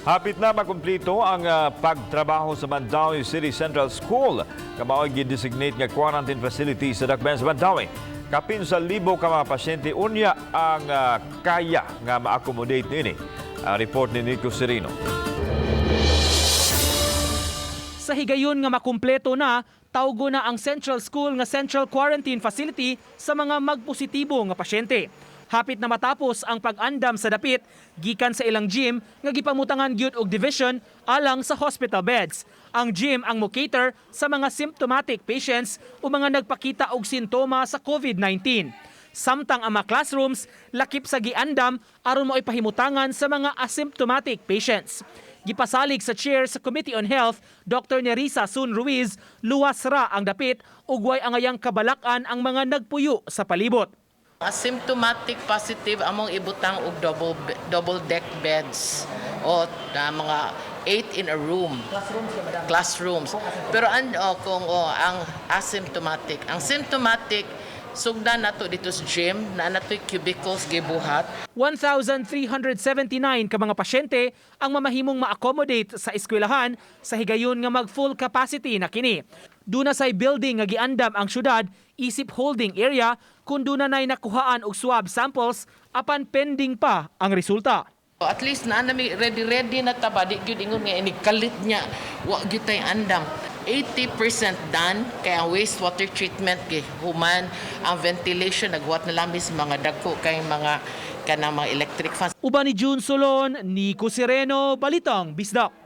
Hapit na makumplito ang pagtrabaho sa Mandaue City Central School. Kamao'y gi-designate nga quarantine facility sa Dakbayan sa Mandaue. Kapin sa libo ka mga pasyente unya ang kaya nga ma-accommodate niini. Ang report ni Nico Serino. Sa higayon nga makumpleto na, tawgo na ang Central School nga Central Quarantine Facility sa mga magpositibo nga pasyente. Hapit na matapos ang pag-andam sa dapit gikan sa ilang gym nga gipamutangan gyud og division alang sa hospital beds. Ang gym ang mo-cater sa mga symptomatic patients o mga nagpakita og sintoma sa COVID-19. Samtang ang mga classrooms lakip sa giandam aron mo ipahimutangan sa mga asymptomatic patients. Gipasalig sa chair sa Committee on Health, Dr. Nerissa Sun Ruiz, luwas ra ang dapit ug way angayang kabalakan ang mga nagpuyo sa palibot. Asymptomatic positive among ibutang og double double deck beds o mga 8 in a room. Classrooms, classrooms. Pero an oh, kung oh, ang asymptomatic, ang symptomatic sugdan nato dito sa gym na natoy cubicles gibuhat. 1,379 ka mga pasyente ang mamahimong ma-accommodate sa eskwelahan sa higayon nga mag full capacity na kini. Duna say building nga giandam ang syudad isip holding area kung duna nay nakuhaan og swab samples, apan pending pa ang resulta. At least na nami ready ready na ta ba, di gyud ingon nga inig kalit niya wa gyud tay andam. 80% done kay ang wastewater treatment gihuman, ang ventilation naghuwat na lang sa mga dagko kay mga kanang mga electric fans. Uban ni June Solon, Nico Sereno, Balitang Bisdak.